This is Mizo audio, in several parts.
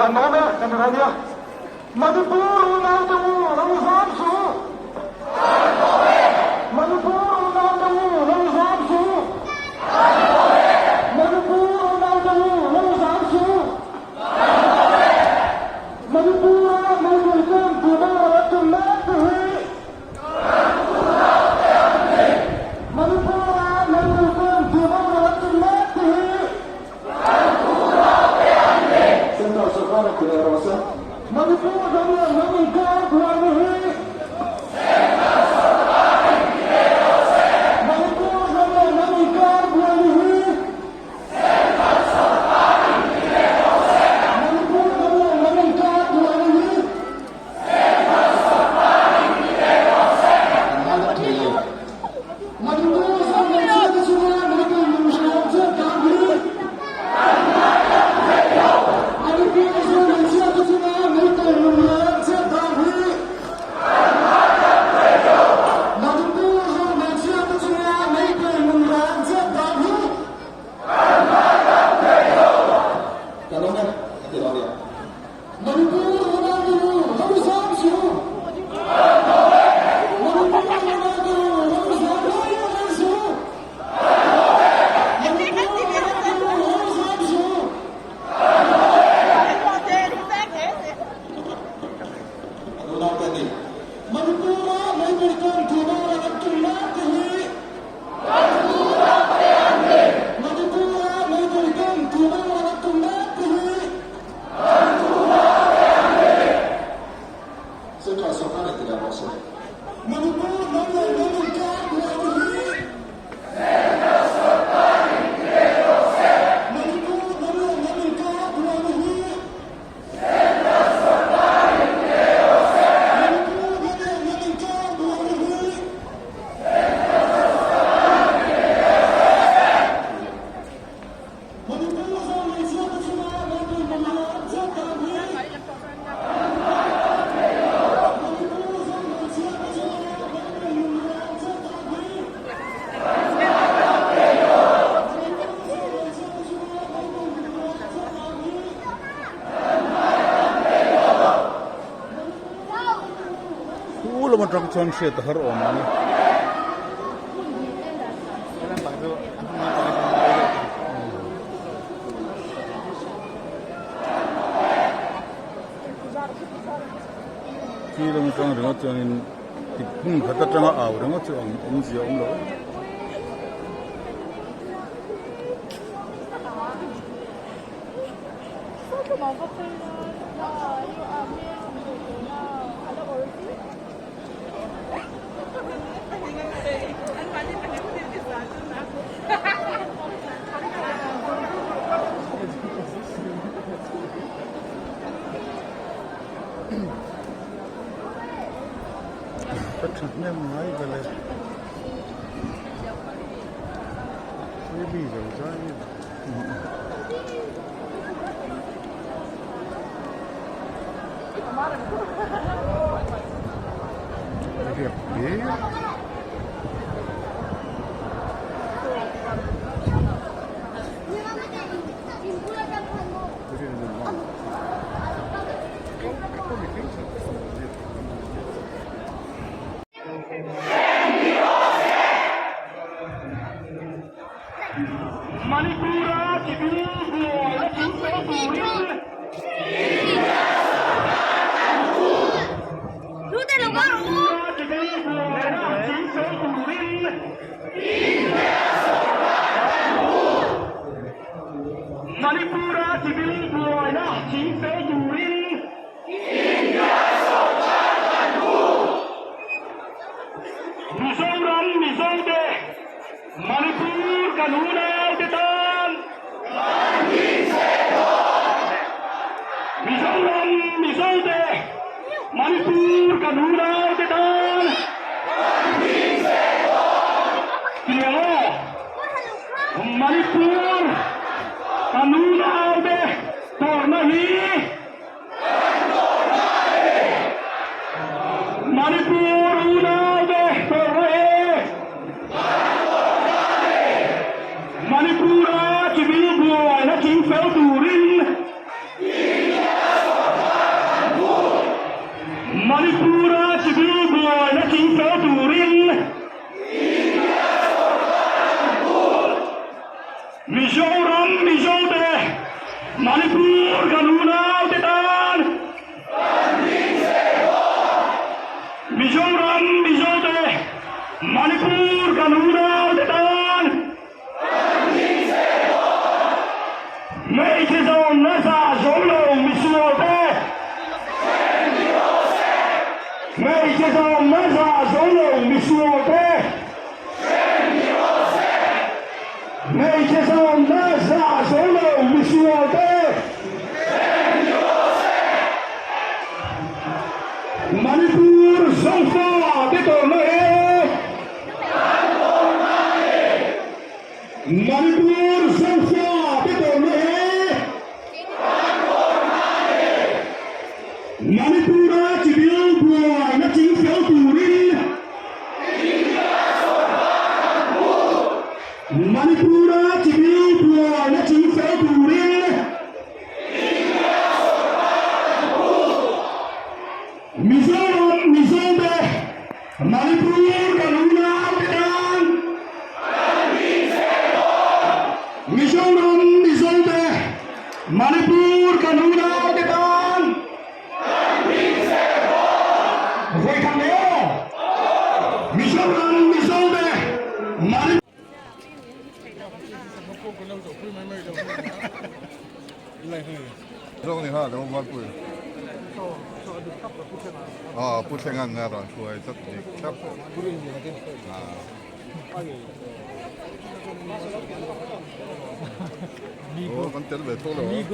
Kan awm e, kan rawn nia. Manipur unaute u lo zam suh u. Manipur unaute u lo zam suh u. Manipur unaute u lo zam suh u. Manipur-a meipui-ten tihboral an tum mek te hi Manipur-a meipui-ten tihboral an tum mek te hi Central sorkar-a ti leh rawh se. Manipur ram leh hnam inkar buaina hi Central sorkar-in ti leh rawh se. Manipur ram leh hnam inkar buaina hi Central sorkar-in ti leh rawh se. Manipur ram leh hnam inkar buaina hi Central sorkar-in ti leh rawh se. Kan ngaidam thei lo. Manipur ram leh chhiatna chunga Meitei lunghrehawm chet dan hi Kan ngaidam thei lo. Manipur ram leh chhiatna chunga Meitei lunghrehawm chet dan hi Kan ngaidam thei lo. Manipur ram leh chhiatna chunga Meitei lunghrehawm chet dan hi Kan ngaidam thei lo. Kan awm e, a ti lo nia. Manipur unau u, lo zam suh u. Kan awm e. Manipur unau u, lo zam reng reng suh u. Kan awm e. Manipur unau u, lo zam suh u. Kan awm e. Kan unau te ni. Manipur-a meipui kawng tihbawr an tum mek te hi. Manipur-a meipui kawng tihbawr an tum mek te hi. Central sorkar in ti leh rawh se. Manipur hnam leh hnam inkar buaina hi. Central sorkar in ti leh rawh se. Manipur hnam leh hnam inkar buaina hi. Central sorkar in ti leh rawh se. Manipur hnam leh hnam inkar buaina hi. Central sorkar in ti leh rawh se. Manipur zawng leh chhiatna chunga meipui hmang an chet dan hi. Manipur zawng leh chhiatna chunga meipui hmang an chet dan hi. Manipur zawng leh chhiatna chunga meipui hmang an chet dan hi. Khu lam atang chuan hriat a har awm ang e. Khi lam atang ringawt chuanin hmun khat atanga au ringawt chu ang awmzia a awm lo em. Ka thahnem ngai vele. Manipur-a civil buaina chingfel turin Manipur-a civil buaina chingfel turin Manipur-a civil buaina chingfel turin Mizoram Mizote Manipur kan unaute tan Mizoram Mizote Manipur kan unaute tan Tiang aw Manipur kan unaute tawrhna hi Manipur unaute tawrhna hi Manipur-a civil buaina chingfel turin. Mizoram Mizote Manipur kan unaute tan Mizoram Mizote Manipur kan unaute tan Hmeichhe zawm nasa zo lo misualte Hmeichhe zawm nasa zo lo misualte Hmeichhe zawm nasa zo lo misualte Manipur Zofa te tawrhna he Manipur Zofa te tawrhna he Manipur-a chibil buaina chingfel turin Manipur-a chibil buaina chingfel turin Mizoram Mizote Manipur kan unaute tan Mizoram Mizote Manipur kan unaute tan Vawikhat leh aw Mizoram Mizote Manipur Zawng ni ha lo Valpui. Aw Pu Thlenga'n a rawn hruai tlat dik thlap. Aw kan tel ve tho lo a.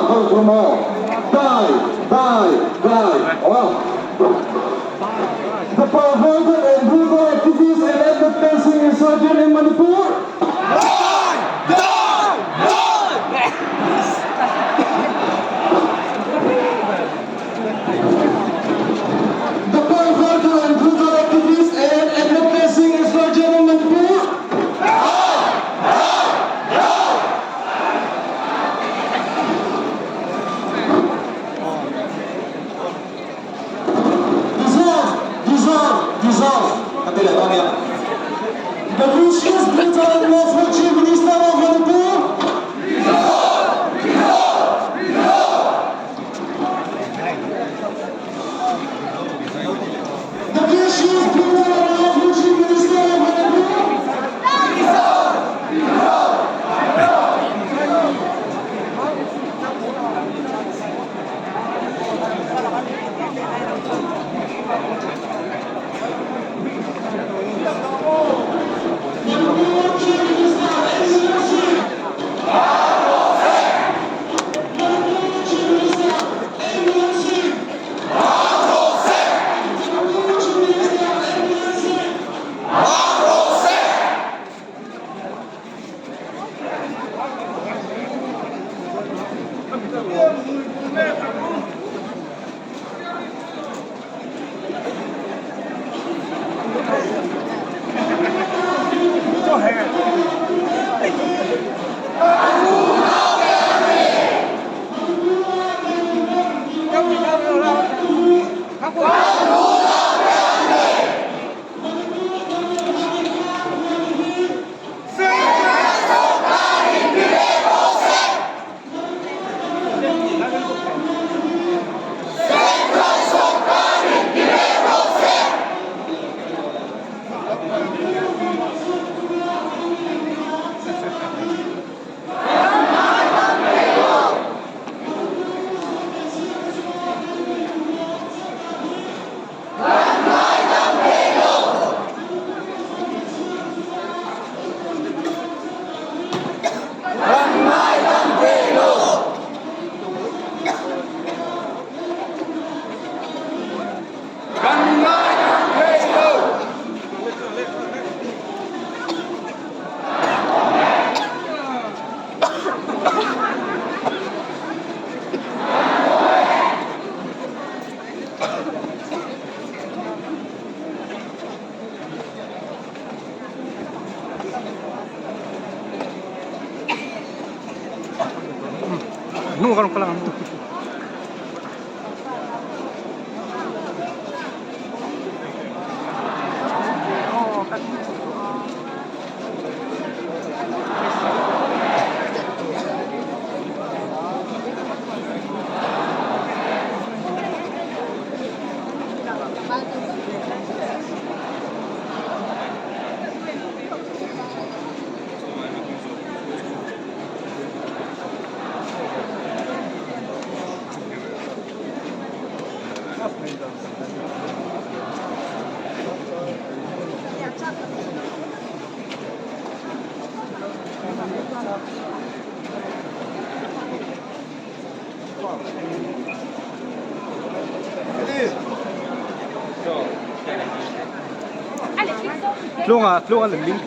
ho chu maw Die! Die! Die! Aw! The perverted and brutal activities and ethnic-cleansing insurgent in Manipur! Die! Die! Die! The perverted and brutal activities and ethnic-cleansing insurgent in Manipur! Dissolve! Dissolve! Dissolve! Ka ti leh dawn nia. The vicious, brutal and lawful Chief Minister of Manipur! The vicious, brutal and lawful Chief Minister of Manipur! Manipur Chief Minister N. Singh! Manipur Chief Minister N. Singh! Manipur Chief Minister N. Singh! Kan ngaidam thei lo! Hnung ka rawn kal ang. Tluanga tluanga lem ling.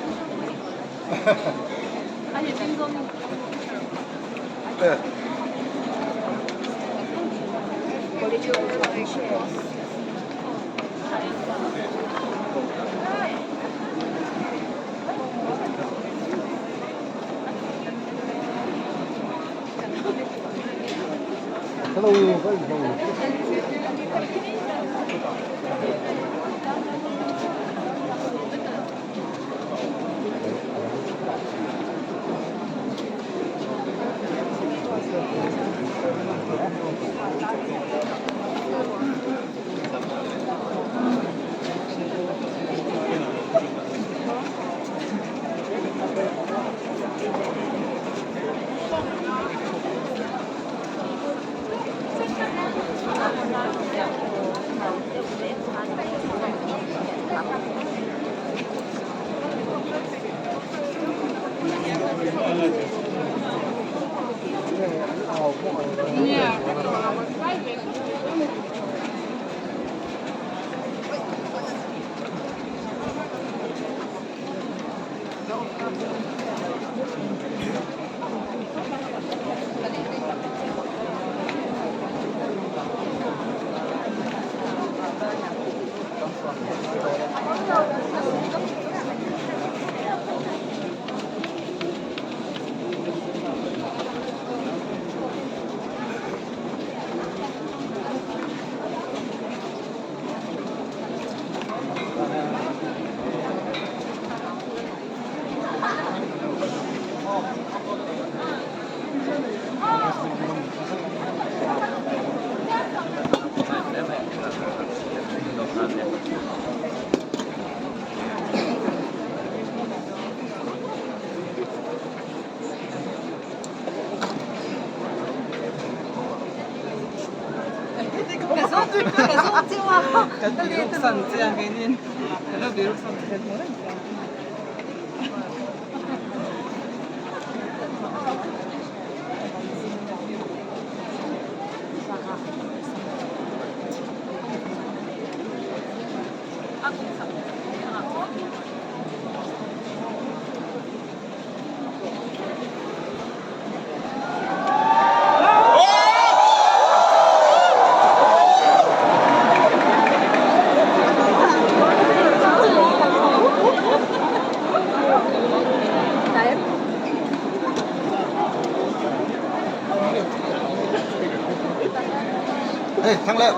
Ê, thắng lên.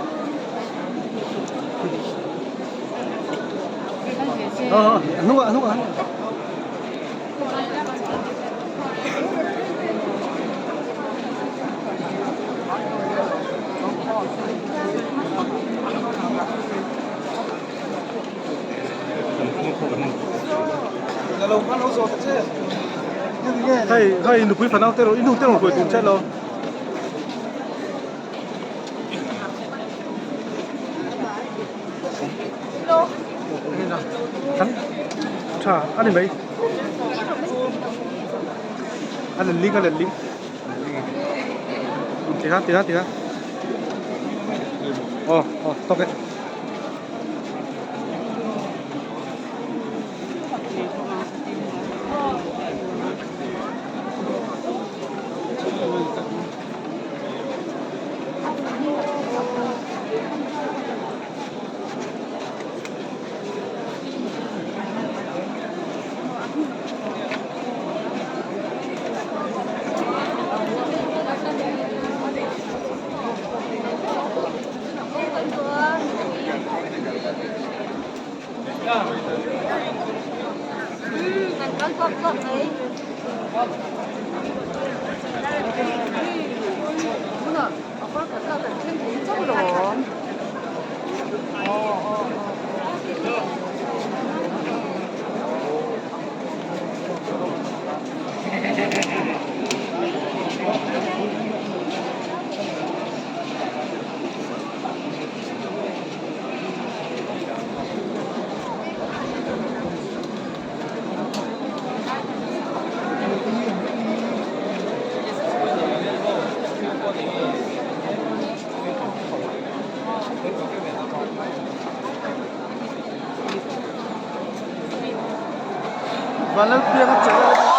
Ờ, đúng rồi, đúng rồi. Hei, hei nupui fanau te rawh, i nu te rawn hruai tum chet lo. Tha, a ni mai. A len ling, a len ling. Tikha, tikha, tikha. Aw, aw, tawk e. Vanlalpianga chawlh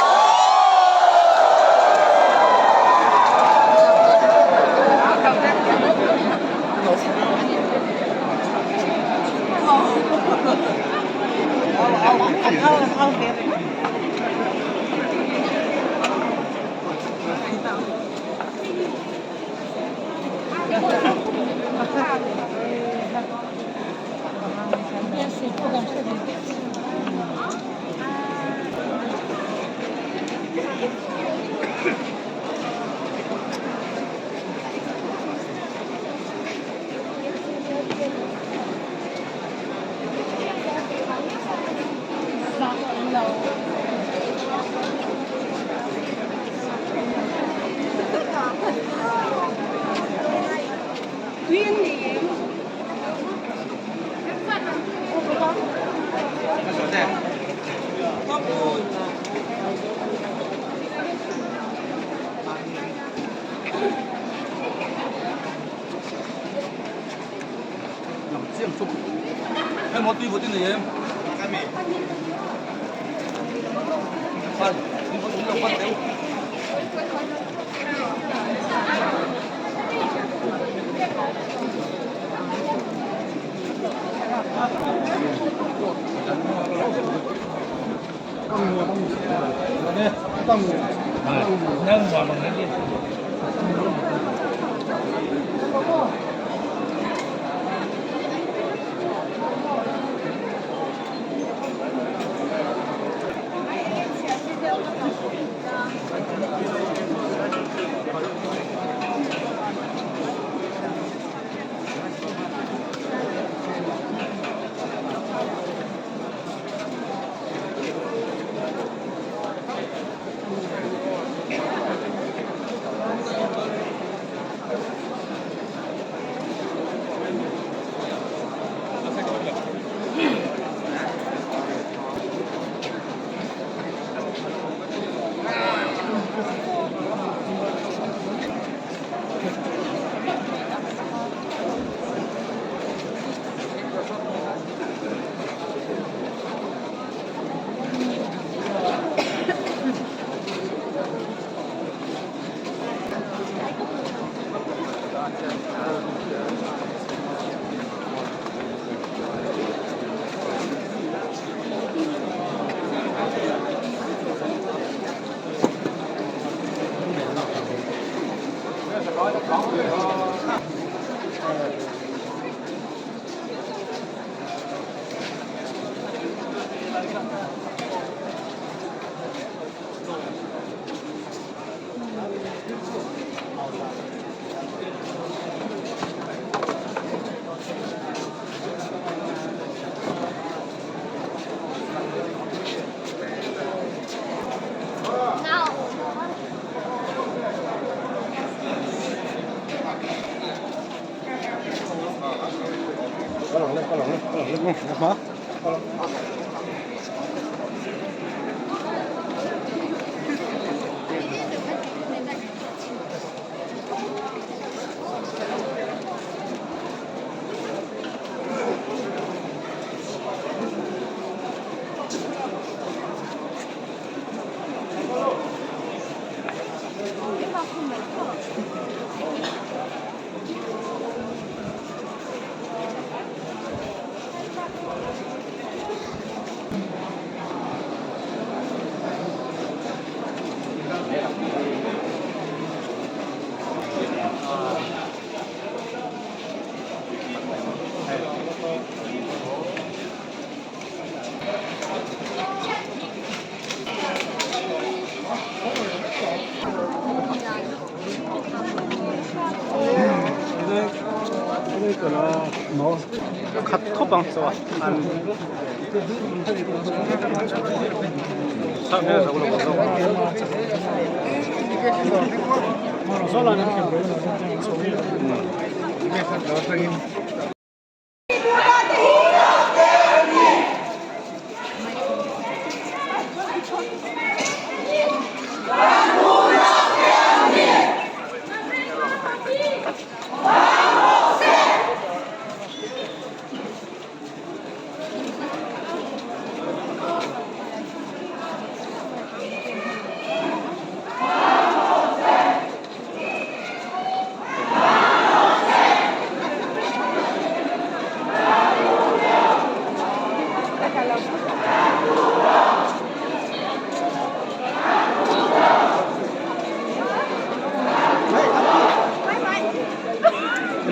Khat khawp ang chu a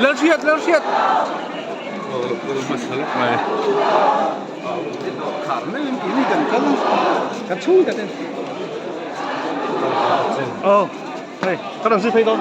Lalhriat Lalhriat Kan chhung kan en Ờ, hei, ka rawn zui phei dawn.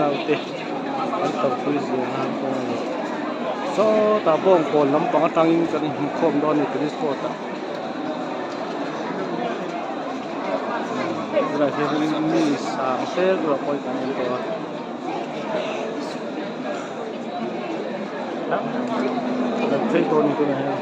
naute an kalpui zir nan pawh a ni. Sawtah bawngkawn lampang atangin kan inhmu khawm dawn a ni tennis court ah. Tunah hianin mi sang fel erawh pawh hi kan en tawh a. Kan phei tawh a ni tunah hian.